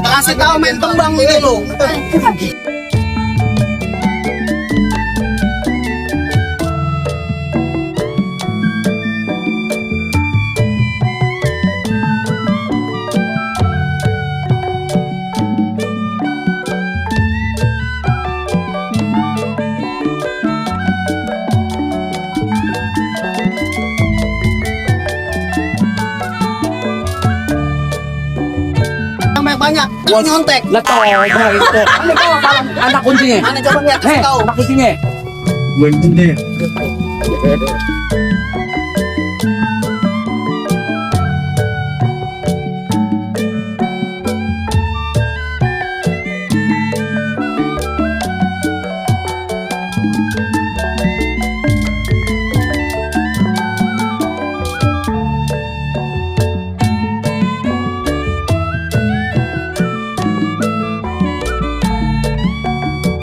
Kasih tahu main tembang ini lo. Banyak nyontek. Lah toh, itu. Anak kuncinya. Mana coba lihat Hei, tahu. anak kuncinya. Gue ini.